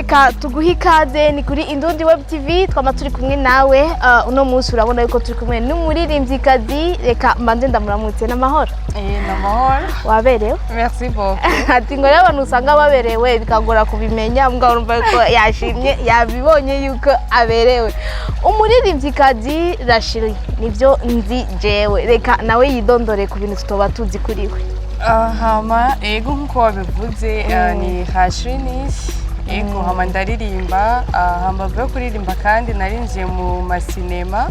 Reka tuguhe ikaze, ni kuri Indundi Web TV, twama turi kumwe nawe. Uno munsi urabona yuko turi kumwe n'umuririmvyikazi. Reka mbanze ndamuramutse. N'amahoro? Eh, n'amahoro. Waberewe? Merci beaucoup. Ati ngo rero abantu usanga baberewe bikagora kubimenya, mbwa urumva yuko yashimye, yabibonye yuko aberewe. Umuririmvyikazi Rashiri, nivyo nzi jewe. Reka nawe yidondore ku bintu tutoba tuzi kuri we. Hama ego, nkuko wabivuze, ni Hashinish. Ego, hama ndaririmba, hama yo kuririmba kandi narinjiye mu masinema.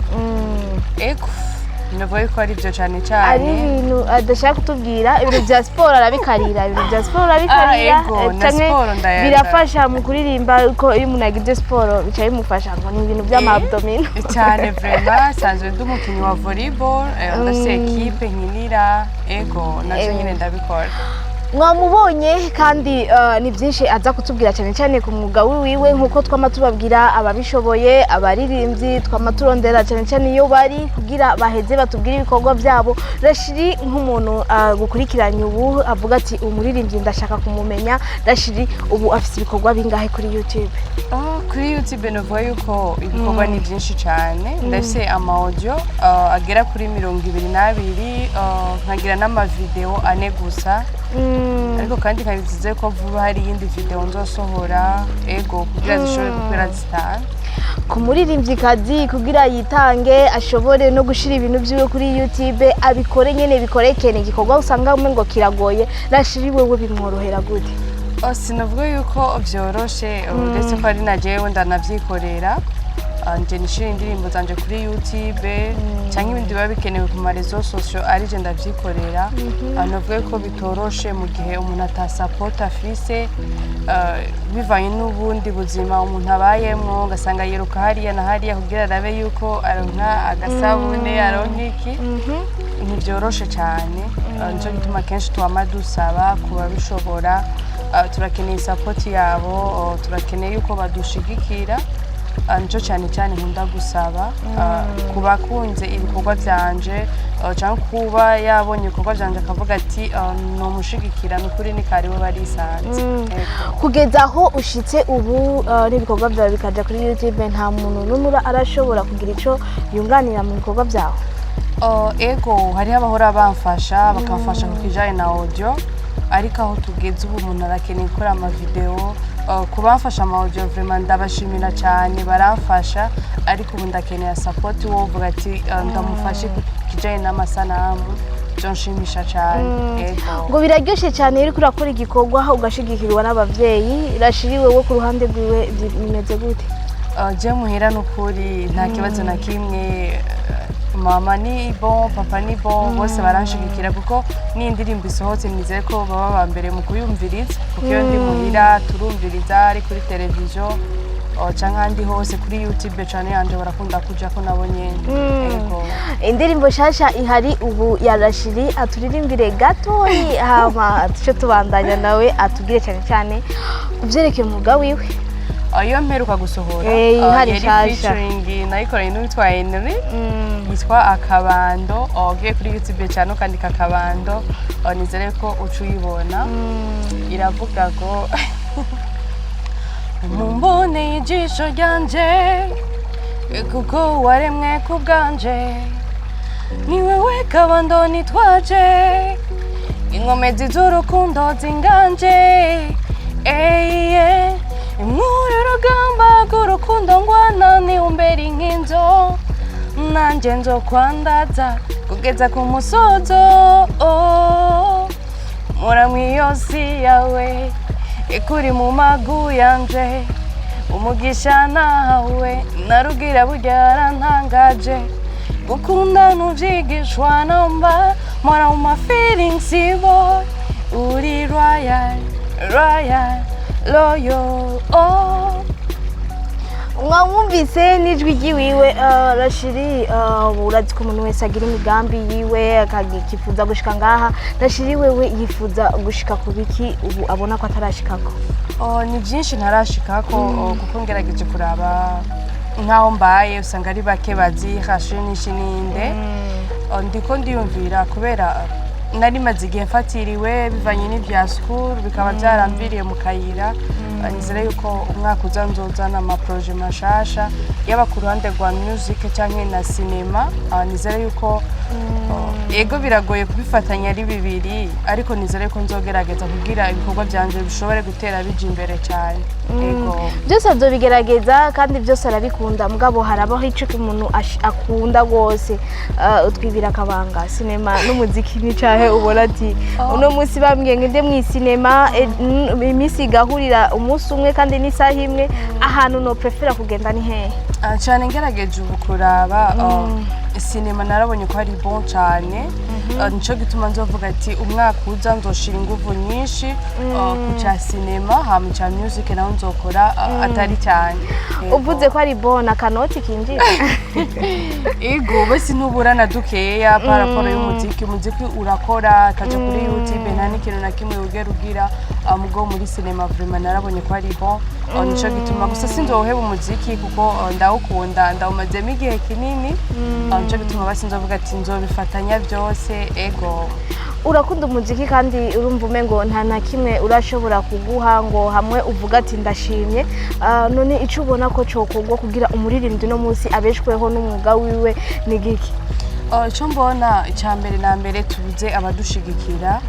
Ego, navuga yuko ari byo cyane Ari cyane. ibintu adashaka kutubwira, ibintu bya siporo arabikarira, ibintu bya siporo arabikarira. Ah, ego, na canke siporo ndayanda. Birafasha mu kuririmba, ko iyo umuntu agize siporo bica bimufasha, ngo ni ibintu by'ama abdominaux. Cyane vraiment, sanzwe ndi umukinnyi wa volleyball, ndafise équipe nkinira. Ego, navyo nyine ndabikora. Mwamubonye kandi ni byinshi aza kutubwira, cyane cyane ku mwuga wiwe. Nk'uko twama tubabwira, ababishoboye, abaririmbyi twama turondera cyane cyane iyo bari kugira baheze batubwire ibikorwa byabo. Rashiri, nk'umuntu gukurikiranye ubu avuga ati umuririmbyi ndashaka kumumenya, Rashiri ubu afite ibikorwa bingahe kuri YouTube? Oh, kuri YouTube novuga yuko ibikorwa ni byinshi cyane. Ndafise ama audio agera kuri 22, nkagira n'ama vidéo 4 gusa, ariko kandi nkabivuze ko vuba hari iyindi vidéo nzosohora, ego, kugira zishobore gukwira 5. Ku muririmbyikazi kugira yitange ashobore no gushira ibintu byiwe kuri YouTube, abikore nyene bikoreke, ni igikorwa usanga ngo kiragoye. Rashiri, wewe bimworohera gute? Oh, sinavuga yuko vyoroshe, uretse ko ari na jewe ndanavyikorera. Nje nishira indirimbo zanje kuri YouTube canke ibindi biba bikenewe ku ma réseaux sociaux, ari je ndavyikorera. Navuga ko bitoroshe mu gihe umuntu ata support afise, bivanye n'ubundi buzima umuntu abayemwo, ugasanga yiruka hariya na hariya kugira arabe yuko aronka agasabune, aronka iki. Ntibyoroshe cyane. Nico gituma kenshi twama dusaba ku babishobora. Turakeneye support yabo, turakeneye yuko badushigikira. Nico cyane cyane nkunda gusaba ku bakunze ibikorwa vyanje, canke kuba yabonye ibikorwa vyanje akavuga ati nomushigikira, ni ukuri ni kariwe, barisanze. Ego. Kugeza aho ushitse ubu, n'ibikorwa byawe bikaja kuri YouTube, nta muntu n'umwe arashobora kugira ico yunganira mu bikorwa byawe? Ego, hariho abahora bamfasha, bakamfasha ku kijanye na audio, ariko aho tugeze ubu umuntu arakeneye gukora ama vidéo. Ku bamfasha ama audio, vraiment ndabashimira cyane, baramfasha, ariko ubu ndakeneye support wovuga ati ndamufashe ku kijanye n'amasanamu, byonshimisha cyane. Ego. Ngo biraryoshe cyane iyo uriko urakora igikorwa ugashigikirwa n'abavyeyi. Rashiri, wewe ku ruhande rwiwe bimeze gute? Je muhira n'ukuri nta kibazo na kimwe. Mama ni bon, papa ni bon, bose baranshigikira, kuko n'indirimbo isohotse nizeye ko baba ba mbere mu kuyumviriza, kuko iyo ndi muhira turumviriza, ari kuri televiziyo canke ahandi hose, kuri YouTube cane yanje barakunda kujako nabo nyene. Ego. Indirimbo nshasha ihari ubu ya Rashiri, aturirimbire gatoyi, hama tuce tubandanya nawe atubwire cyane cyane ku vyerekeye umwuga wiwe. Iyo mperuka gusohora Ihari yari nshasha. featuring nayikoranye n'uwitwa Henry, yitwa Akabando. Ugiye kuri YouTube cyane ukandika Akabando, nizere ko uca uyibona. Iravuga ngo: mumbone ijisho ryanje, kuko waremwe ku bwanje, ni wewe kabando nitwaje, inkomezi z'urukundo zinganje, eye inkuru urugamba rw'urukundo ngwana, ni umbera inkinzo, nanjye nzokwandaza kugeza ku musozo. Muramwiyosi yawe ikuri mu magu yanje, umugisha nawe narugira burya yarantangaje. Gukunda ntuvyigishwa namba, mpora mu ma feelings boy, uri royal, royal, loyal, oh. Mwamwumvise n'ijwi ryiwiwe. Rashiri, urazi ko umuntu wese agira imigambi yiwe akifuza gushika ngaha. Rashiri wewe yifuza gushika ku biki ubu abona ko atarashikako? Oh, ni byinshi ntarashikako, kuko ngerageje kuraba nk'aho mbaye usanga ari bake bazi Rashiri ninde. Oh, ndiko ndiyumvira kubera nari maze igihe mfatiriwe bivanye n'ibya school, bikaba byaramviriye mu kayira. Nizere yuko umwaka uza nzozana ama projets mashasha, yaba ku ruhande rwa music canke na cinéma. Nizere yuko ego, biragoye kubifatanya ari bibiri, ariko nizere ko nzogerageza kugira ibikorwa byanje bishobore gutera bija imbere cyane. Ego. Byose azobigerageza kandi byose arabikunda, mugabo harabaho ico umuntu akunda rwose. Utwibira akabanga, cinéma n'umuziki ni cahe ubona ati uno munsi bambwiye ngo nde mu cinéma, iminsi igahurira umunsi umwe kandi n'isaha imwe, ahantu no préféra kugenda ni hehe? Cyane ngerageje ubu kuraba cinéma, narabonye ko ari bon cyane. Nico gituma nzovuga ati umwaka uza nzoshira inguvu nyinshi ku ca cinéma, hama ca music naho nzokora atari cyane. Yego. Uvuze ko ari bon, akanoti kinjira? Ego, basi ntubura na dukeya par rapport y'umuziki. Umuziki urakora kaja kuri YouTube, nta n'ikintu na kimwe wigera ugira. Mugo muri cinéma vraiment narabonye ko ari bon. Nico gituma gusa sinzoheba umuziki kuko ndawukunda, ndawumazemo igihe kinini. Nico gituma basi nzovuga ati nzobifatanya byose. Ego. Urakunda umuziki kandi urumva umengo nta na kimwe urashobora kuguha ngo hamwe uvuga ati ndashimye. None icyo ubona ko cokorwa kugira umuririmbyi uno munsi abeshweho n'umwuga wiwe ni giki? Icyo mbona, icya mbere na mbere, tubuze abadushigikira.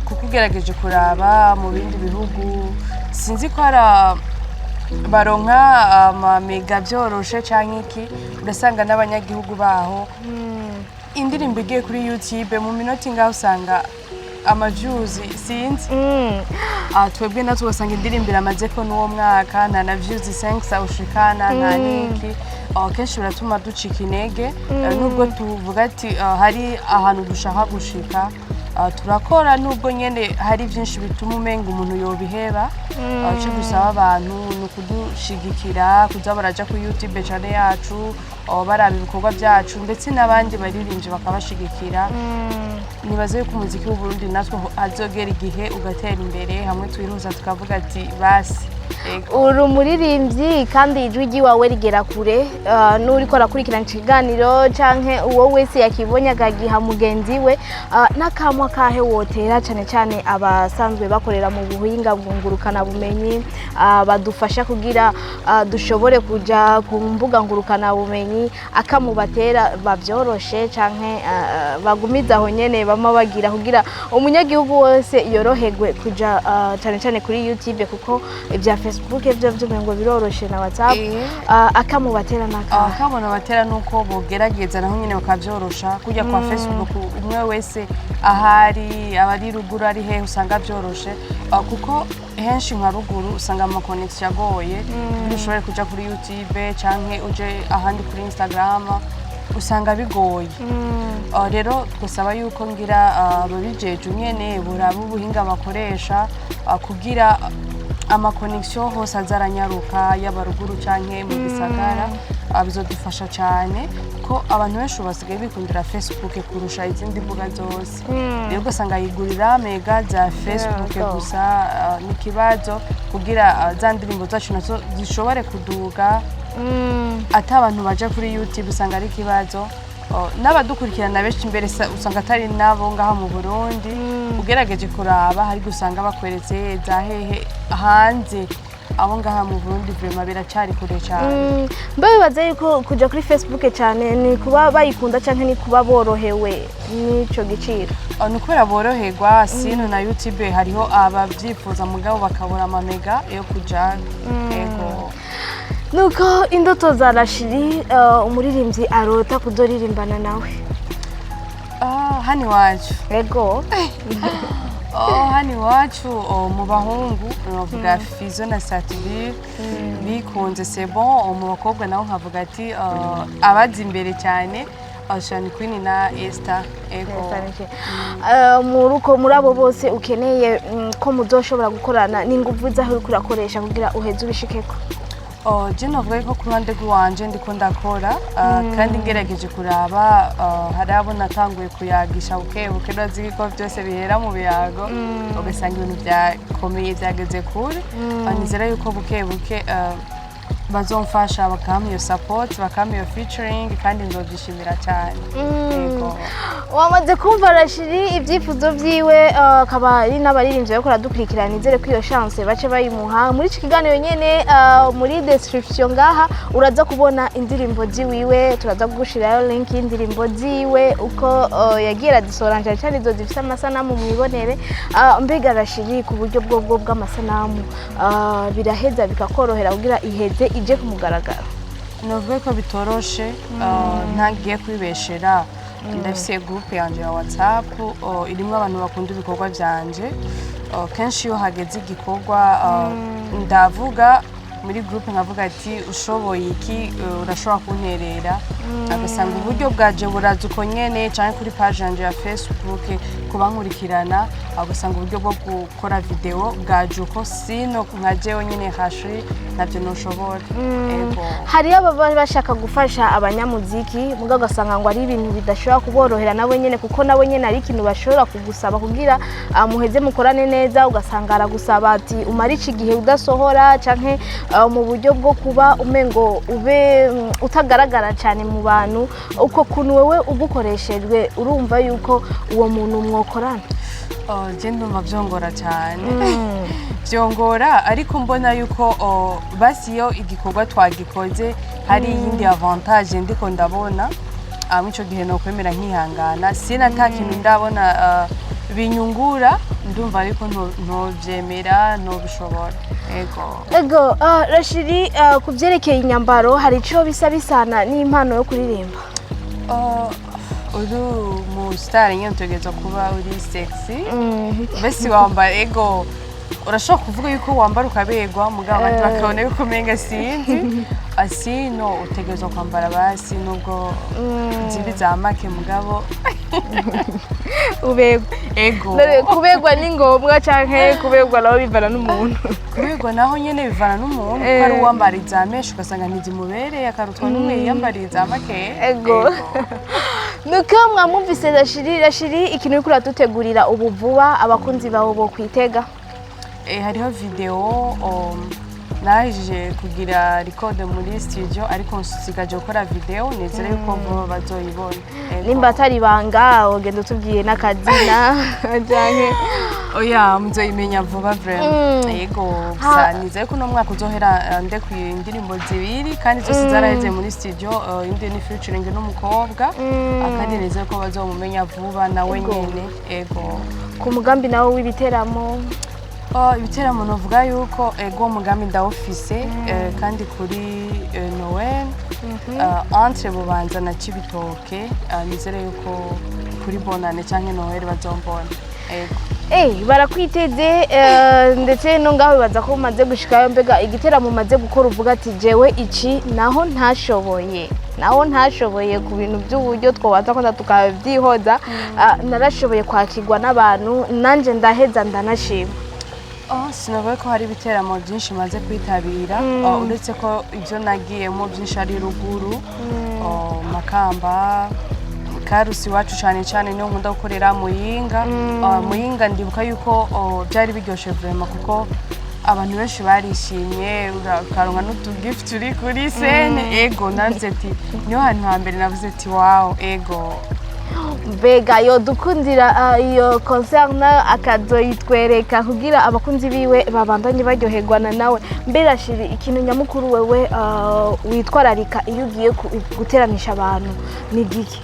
Kuko ugerageje kuraba mu bindi bihugu, sinzi ko hari baronka ama méga byoroshe canke iki, ugasanga n'abanyagihugu baho indirimbo igiye kuri YouTube mu minota ingahe usanga ama views sinzi. Twebwe natwe ugasanga indirimbo iramaze ko n'uwo mwaka nta na views 5 ushikana, nta niki. Kenshi biratuma ducika intege. Nubwo tuvuga ati hari ahantu dushaka gushika, turakora, nubwo nyene hari byinshi bituma umenga umuntu yobiheba. Ico dusaba abantu ni ukudushigikira, kuza baraja kuri YouTube channel yacu, baraba ibikorwa byacu, ndetse n'abandi baririmbyi bakabashigikira. Nibaze yuko umuziki w'Uburundi natwe azogera igihe ugatera imbere, hamwe twihuza tukavuga ati basi. Ego. Uri umuririmbyi kandi ijwi ry'iwawe rigera kure. N'uriko arakurikirana ikiganiro canke uwo wese yakibonye akagiha mugenzi we, n'akamwa kahe wotera cane cane abasanzwe bakorera mu buhinga bwungurukana bumenyi, badufasha kugira dushobore kuja ku mbuga ngurukana bumenyi, akamubatera bavyoroshe canke bagumize aho nyene bama bagira kugira umunyagihugu wese yoroherwe kuja cane cane kuri YouTube, kuko ibya Facebook byo byo ngo biroroshe na WhatsApp? Akamubatera n'akahe? Akabona batera nuko bogerageza naho nyine bakavyorosha kujya kwa Facebook, umwe wese ahari, abari ruguru, ari hehe, usanga vyoroshe. Kuko henshi nka ruguru usanga ama connexion agoye kugira ushobore kuja kuri YouTube canke uje ahandi kuri Instagram, usanga bigoye. Rero twasaba yuko ngira ababijejwe nyene buraba ubuhinga bakoresha kugira ama connexion hose aza aranyaruka, yaba ruguru canke mu gisagara. Bizodufasha cyane ko abantu benshi ubu basigaye bikundira Facebook kurusha izindi mbuga zose. Rero ugasanga yigurira méga za Facebook gusa. Ni ikibazo kugira za ndirimbo zacu nazo zishobore kuduga ata abantu baja kuri YouTube, usanga ari ikibazo. N'abadukurikirana benshi imbere usanga atari nabo ngaha mu Burundi. Ugerageje kuraba hari gusanga bakweretse za hehe hanze, abo ngaha mu Burundi vraiment biracari kure cyane. Mbe bibaza yuko kuja kuri Facebook cyane ni kuba bayikunda canke ni kuba borohewe n'ico giciro? Ni ukubera boroherwa sino na YouTube hariho abavyifuza mugabo bakabura ama méga yo kuja. Ego. Nuko indoto za Rachidi, umuririmbyi arota kuzoririmbana nawe? Hano iwacu? Ego. Oh, hano iwacu, oh, mu bahungu bavuga Fizo na Sat-B bikunze, c'est bon. Oh, mu bakobwa nabo nkavuga ati abazi imbere cyane, Shani Queen na Esther. Ego. Muri uko muri abo bose ukeneye ko muzoshobora gukorana, n'inguvu zaho uriko urakoresha kugira uheze ubishikeko? Oh, je novuga ko ku ruhande rw'iwanje ndiko ndakora, kandi ngerageje kuraba hari abo natanguye kuyagisha buke buke. Urazi ko byose bihera mu biyago, ugasanga ibintu byakomeye byageze kure. Nizera yuko buke buke Bazomfasha bakampa iyo support, bakampa iyo featuring, kandi nzobyishimira cyane. Yego. Wamaze kumva Rashiri ibyifuzo byiwe, akaba ari n'abaririmbyi bariko baradukurikirana. Nizere ko iyo chance bace bayimuha muri iki kiganiro nyene. Muri description ngaha uraza kubona indirimbo ziwiwe, turaza kugushirayo link y'indirimbo ziwe uko yagiye arazisohora, cyane cyane izo zifise amasanamu mwibonere. Mbega Rashiri, ku buryo bwo bw'amasanamu, biraheza bikakorohera kugira iheze ije ku mugaragaro? Novuga ko bitoroshe, ntagiye kwibeshera. Ndafise groupe yanje ya WhatsApp, irimwo abantu bakunda ibikorwa vyanje. Kenshi iyo hageze igikorwa, ndavuga muri groupe, nkavuga ati: "Ushoboye iki, urashobora kunterera", agasanga uburyo bwaje buraza uko nyene, canke kuri page yanje ya Facebook kubankurikirana, ugasanga uburyo bwo gukora video bwaje uko. Sino nka jewe nyene hashi navyo noshobora. Ego. Hariyo ababa bashaka gufasha abanyamuziki, muga ugasanga ngo ari ibintu bidashobora kuborohera nabo nyene, kuko nabo nyene ari ikintu bashobora kugusaba kugira muheze mukorane neza. Ugasanga aragusaba ati umara iki gihe udasohora, canke mu buryo bwo kuba umengo ube utagaragara cyane mu bantu. Uko kuntu wewe ugukoreshejwe, urumva yuko uwo muntu mwokorana? Oh, je ndumva vyongora cyane, vyongora, ariko mbona yuko, oh, basi iyo igikorwa twagikoze hari iyindi avantage ndiko ndabona, ico gihe nokwemera nkihangana. Sina ata kintu ndabona binyungura, ndumva ariko ntovyemera, ntobishobora. Ego. Ego, Rashiri, ku byerekeye inyambaro, hari ico bisa bisana n'impano yo kuririmba? Oh, uri mu star nyine utegerezwa kuba uri sexy. Mbese wambara, ego, urashobora kuvuga yuko wambara ukaberwa, mugabo abandi bakabona yuko umenga sinzi asino. Utegerezwa kwambara basi nubwo zibi za make, mugabo Uberwa. Ego. None kuberwa ni ngombwa canke kuberwa naho bivana n'umuntu? Kuberwa naho nyene bivana n'umuntu, kuko ari uwambara iza menshi ugasanga ntizimubereye, akarutwa n'umwe yiyambariye iza make. Ego. Nuko mwamwumvise Rashiri. Rashiri, ikintu uriko uradutegurira ubu vuba abakunzi bawe bo kwitega? Hariho video, narahejije kugira record muri studio, ariko nsigaje gukora video. Nizere yuko vuba bazoyibona. Ego. Nimba atari ibanga, ugenda utubwiye n'akazina canke? Oya, muzoyimenya vuba vraiment. Yego, gusa nizeye ko uno mwaka uzohera ndekuye indirimbo zibiri, kandi zose zaraheze muri studio. Indi ni featuring n'umukobwa. Kandi nizeye ko bazomumenya vuba nawe nyene. Ego. Ku mugambi nawe w'ibiteramo? Oh, ibiteramo novuga yuko, ego, umugambi ndawufise, kandi kuri Noel, entre Bubanza na Cibitoke, nizere yuko kuri Bonane canke Noel bazombona. Ego. Barakwiteze, ndetse no ngaho bibaza ko umaze gushikayo. Mbega igiteramo umaze gukora uvuga ati: "Jewe iki naho ntashoboye, naho ntashoboye ku bintu by'uburyo twobanza kwanza tukabyihoza, narashoboye kwakirwa n'abantu nanje ndaheza ndanashima"? Oh, sinavuga ko hari ibiteramo byinshi maze kwitabira, uretse ko ibyo nagiyemo byinshi ari ruguru, Makamba, Karusi iwacu cyane cyane niho nkunda gukorera, Muyinga. Muyinga ndibuka yuko, byari biryoshe vraiment, kuko abantu benshi barishimye, ukaronka n'utugift turi kuri scène. Ego, navuze ati niho hantu hambere navuze ati: "Wow." Ego. Mbega yo dukundira iyo concert nayo akazoyitwereka kugira abakunzi biwe babandanye baryoherwana nawe. Mbega Shiri, ikintu nyamukuru wewe witwararika iyo ugiye guteramisha abantu ni giki?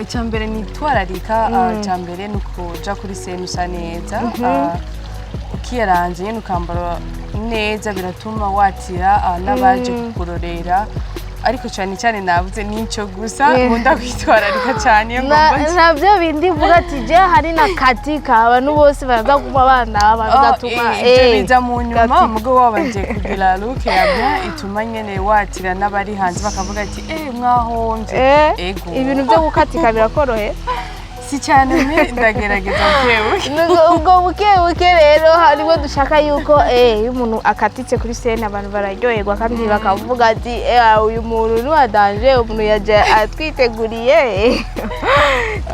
Icya mbere nitwararika, icya mbere ni ukuja kuri scène usa neza, ukiyaranje nyine, ukambara neza, biratuma watira n'abaje kukurorera. Ariko cyane cyane navuze n'icyo gusa nkunda kwitwararika cyane iyo ngomba. Nabyo bindi uvuga ati je hari na katika abantu bose baraza kuba bana Oh, bigatuma ibyo biza mu nyuma. Katika. Mugo wabanje kugira look ya bien, ituma nyene watira n'abari hanze bakavuga ati: "Eh, mwahombye." Ego. Ibintu byo gukatika birakorohera? Si cyane, mais ndagerageza bukebuke. Ubwo buke buke rero harimo dushaka yuko iyo umuntu akatitse kuri scène abantu bararyoherwa, kandi bakavuga ati: "Uyu muntu ni wa danger, umuntu yaje atwiteguriye."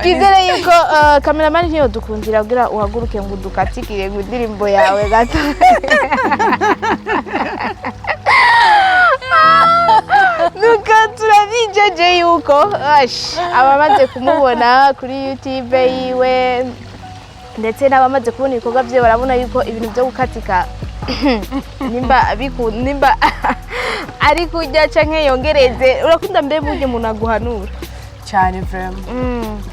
Twizere yuko cameraman ntiyo dukundira kugira uhaguruke ngo udukatikire ngo indirimbo yawe gato. Antuka turabijeje yuko ash, abamaze kumubona kuri YouTube yiwe ndetse n'abamaze kubona ibikorwa bye barabona yuko ibintu byo gukatika nimba ari kurya canke yongereze. Urakunda mbe burya umuntu aguhanura? Cyane, vraiment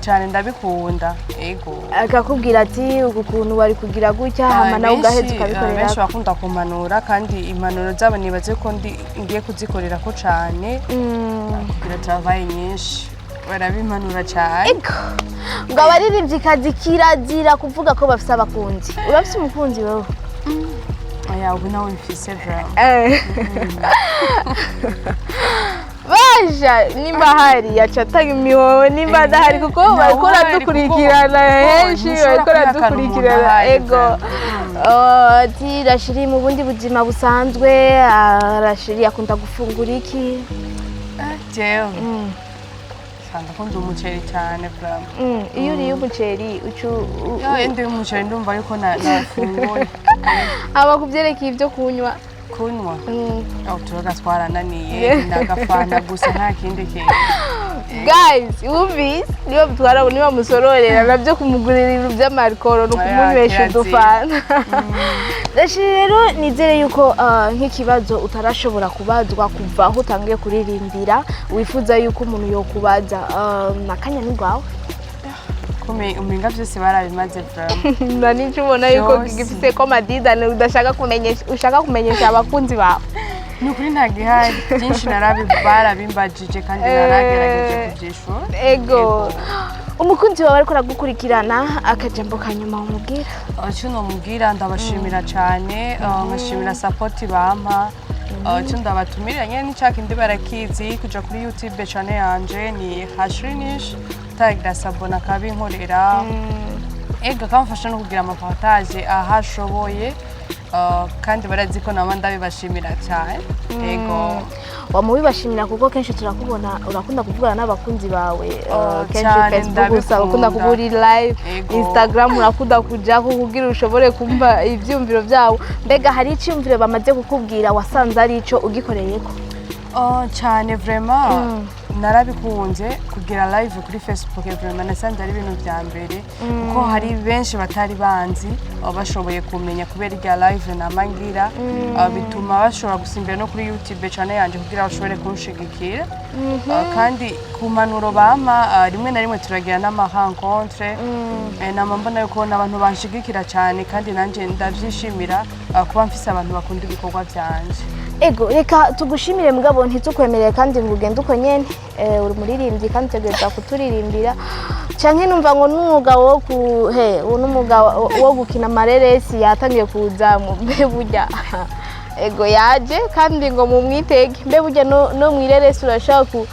cyane, ndabikunda, ego. Akakubwira ati uku kuntu wari kugira gutya, hama nawe ugaheza ukabikorera. Benshi bakunda kumpanura, kandi impanuro zabo nibaze ko ndi ngiye kuzikorera ko cyane kugira travail nyinshi, barabimpanura cyane. Ego. Ngo abaririmvyikazi kirazira kuvuga ko bafise abakunzi. Urafise umukunzi wewe? Oya, ubu nawe mfise vraiment. Baja nimba hari yaca atanga imihoho, nimba adahari, kuko Ntawe bariko uhari, baradukurikirana kuko henshi, ntushobora bariko kwihakana umuntu baradukurikirana. ahari, Ego. vraiment. Ati Rashiri mu bundi buzima busanzwe, Rashiri akunda gufungura iki? Jewe ndakunda umuceri cyane, vraiment. Iyo uriye umuceri ucu Iyo ndiye umuceri ndumva yuko nafunguye. Aba kuvyerekeye ibyo kunywa? Kunywa? Oh, turoga twarananiye, ndagafana gusa, nta kindi kintu. Guys, wumvise, niba mutwara, niba musororera nabyo kumugurira ibintu by'amarikoro ni ukumunywesha Oya, kirazira. udufana. Rashiri rero, nizere yuko nk'ikibazo utarashobora kubazwa kuva aho utangiye kuririmbira wifuza yuko umuntu yokubaza, nakanya ni rwawe. Umenga byose barabimaze, vraiment. Na nico ubona yuko Vyose. gifise ko madidane udashaka kumenyesha, ushaka kumenyesha abakunzi bawe? Ni ukuri nta gihari byinshi, barabimbajije kandi naragerageje kubyishura. Ego, umukunzi wawe ariko aragukurikirana, akajambo ka nyuma umubwira? Icyo nomubwira, ndabashimira cyane, nkashimira support bampa. Icyo ndabatumirira nyine ni cya kindi barakizi, kuja kuri YouTube channel yanje ni Hashrinish, tagira s'abonner, akabinkorera, ega akamfasha no kugira ama partage aho ashoboye. Kandi barazi ko naba ndabibashimira cyane, ego. Wamubibashimira, kuko kenshi turakubona urakunda kuvugana n'abakunzi bawe. Oh, kenshi cyane, Facebook gusa ukunda ndabikunda. kuba uri live. Ego. Instagram urakunda kujako kugira ushobore kumva ivyumviro byabo. Mbega hari icyumviro bamaze kukubwira wasanze ari ico ugikoreyeko? Oh, cyane, vraiment narabikunze kugira live kuri Facebook. Vraiment nasanze ari ibintu bya mbere, kuko hari benshi batari banzi, bashoboye kumenya kubera irya live nama ngira. Bituma bashobora gusimbira no kuri YouTube channel yanje kugira bashobore kunshigikira. Kandi ku mpanuro bampa, rimwe na rimwe turagira n'ama rencontre. Nama mbona yuko n'abantu banshigikira cyane, kandi nanjye ndavyishimira kuba mfise abantu bakunda ibikorwa vyanje. Ego, reka tugushimire, mugabo ntitukwemerere kandi ngo ugende uko nyene. Uri umuririmbyi kandi utegerezwa kuturirimbira, canke numva ngo n'umwuga wo ku he uwo n'umwuga wo gukina amareresi yatangiye kuza mu mbe burya. Ego, yaje kandi ngo mumwitege. Mbe burya no mw'ireresi urashaka ku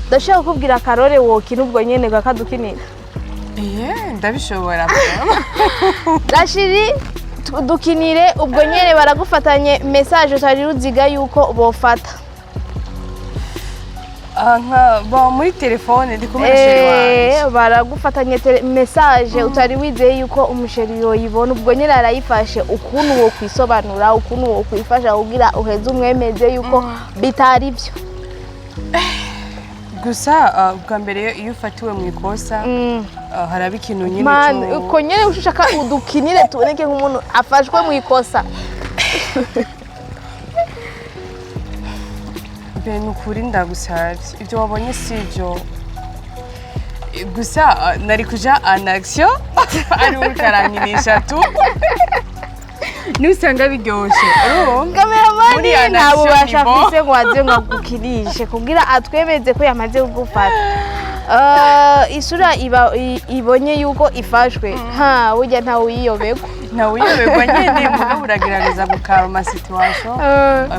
ndashaka kukubwira akarore wokina ubwo nyene gakadukinira? Iye, ndabishobora. Rashiri, dukinire ubwo nyene, baragufatanye message utari ruziga yuko bofata. Ah, nka bon, muri telefone ndi kumwe na chéri wanje. Baragufatanye message utari wizeye yuko umu chéri yoyibona, ubwo nyene arayifashe. Ukuntu wo kwisobanura, ukuntu wo kwifasha kugira uheze umwemeze yuko bitari byo? Gusa bwa mbere iyo ufatiwe mu ikosa, haraba ikintu nyine Man, uko nyene ushaka udukinire tuboneke nk'umuntu afashwe mu ikosa. Be, ni ukuri ndagusabye, ibyo wabonye si ibyo. Gusa nari kuja en action, ari uriko arankinisha tu, nusanga biryoshe, urumva? Kameramani Muri en nta action bubasha ni bon. afise ngo aze ngo agukinishe kugira atwemeze ko yamaze kugufata. Isura iba ibonye yuko ifashwe, ha burya ntawe uyiyoberwa. Ntawe uyoberwa nyine, mugabo uragerageza gukaruma situation.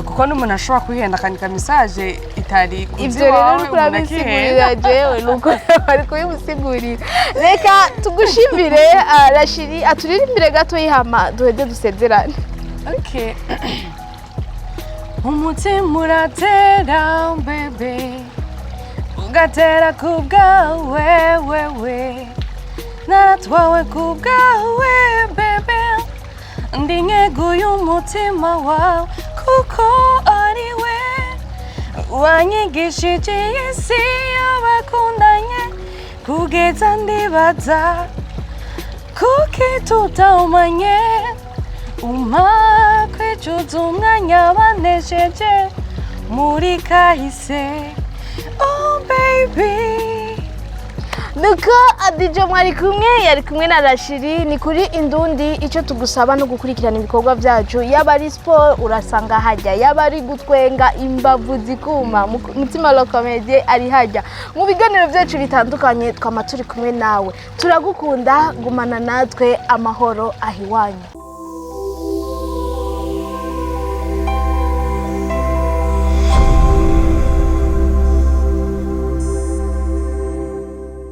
Kuko n'umuntu ashobora kwihenda akandika message itari kuzi Ibyo rero iwawe, uriko umuntu urabisigurira akihenda. jewe nuko bari kubimusigurira. Reka tugushimire. Rashiri aturirimbire gato yihama duheze dusezerane. Okay. Umutima uratera bébé, ugatera ku bwawe wewe, naratwawe ku bwawe bébé, ndi nkeguye umutima wawe kuko ari we. Wanyigishije iyi si y'abakundanye, kugeza ndibaza kuki tutawumanye. Umpa kwicuza umwanya banesheje muri kahise. Oh baby. Nuko Adijo mwari kumwe, yari kumwe na Rashiri. Ni kuri Indundi. Icyo tugusaba no gukurikirana ibikorwa byacu, yaba ari siporo urasanga hajya, yaba ari gutwenga imbavu zikuma, Mutima la Comédie ari hajya. Mu biganiro byacu bitandukanye twama turi kumwe nawe. Turagukunda, gumana natwe. Amahoro ahiwanyu.